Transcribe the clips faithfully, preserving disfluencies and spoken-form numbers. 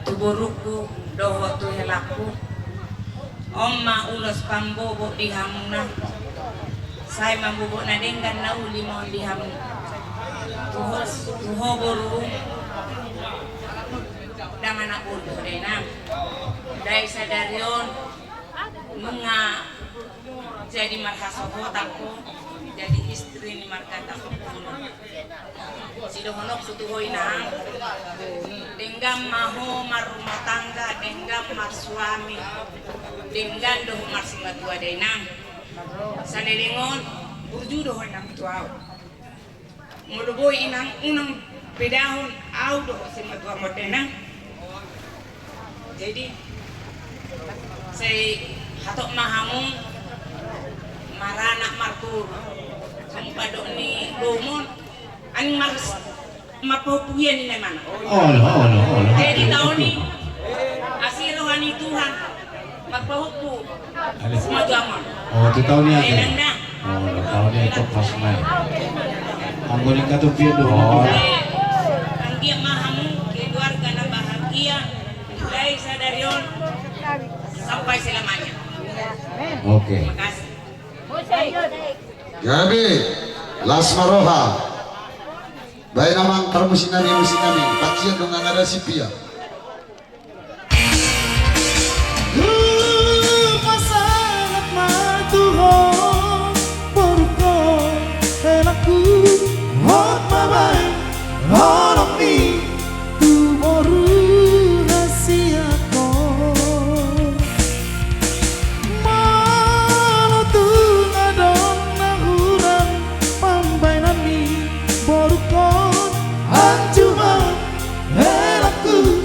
Tu borungku dohot tu helangku. On ma ulos pambobot di hamuna. Sai ma bobot na denggan na uli ma on di hamu. Tu ho, tu ho boru. Dang anak boru do ho, dainang. Alai sadari on nunga jadi marhasohotan ho, jadi istri ni margata ho. Sidohononku tu ho, inang, denggan ma ho marrumah tangga, denggan marsuami, denggan do ho marsimatua, dainang. Saleleng on burju do ho, inang, tu au. Molo boi, inang, unang bedahon au dohot simatuam on, dainang. Jadi sai hatop ma hamu maranak marboru. Hamu padok ni boum on, aning mar, marpahompu ia ninna imana. Olo, olo, olo. Jadi taon i, asi roha ni Tuhan, marpahompu. Simatuam on. Oh, tu taon i ate. Dainang da. Oh, taon i ate, pas ma i. Anggo ni katupian do. Oh. Anggiat ma hamu keluarga na bahagia, mulai sadari on sampai selamanya. Oke. Makasih. Gabe, las ma roha. Baen amang parmusik nami, musik nami. Pacian do nunga ada si pia. Hupasahat ma tu ho, borungku, helangku, hot ma baen holongmi tu boru hasianghon. Molo tung adong na hurang pambaenanmi, borungkon, anju ma, helangku,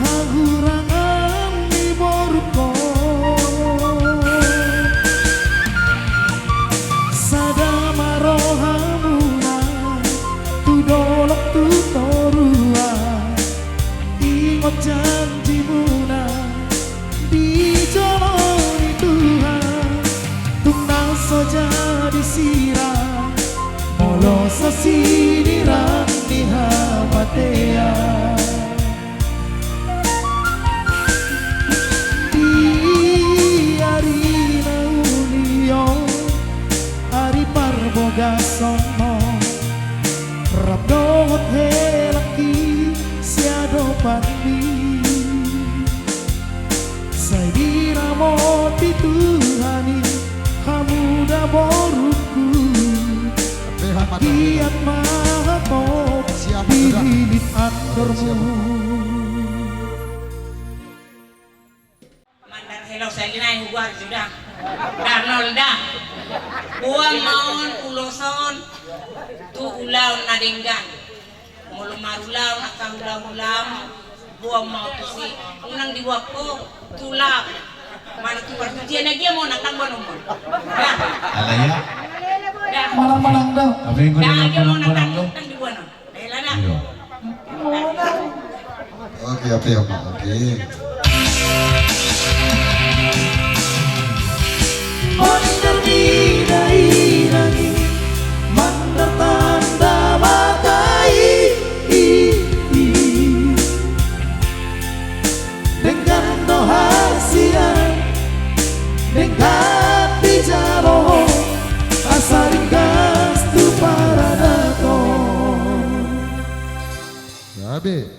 hahurangan ni borungkon. Sada ma rohamuna tu dolok tu toruan, ingot janjimuna di jolo ni Tuhan. Tung na so jadi sirang molo so sinirang ni hamatean. Di ari na uli on, ari parbagason on, rap dohot helangki siadopanmi. Sai diramoti Tuhan i hamu da borungku. Anggiat ma hatop di lilin andormu. Mandar helo sali nai huguar sudah. Darnol da. Boan ma on ulos on tu ulaon na denggan. Molo marulaon angka hulahulaon, boan ma on tusi, unang diboan ho tu laon. Mana tu partuti na gia ma on, angkang boan on. Ala ia. Da. Manang-manang da. Tapi gue da, dia mau manang-manang nonton, do. Kan dibuat, no. Rela da. Iya. Oke, oke, oke, oke. Mandar ni dainang i, mandar tanda mata i. Denggan do hasian, denggan dijalo, asa ringgas tu paradaton. Gabe.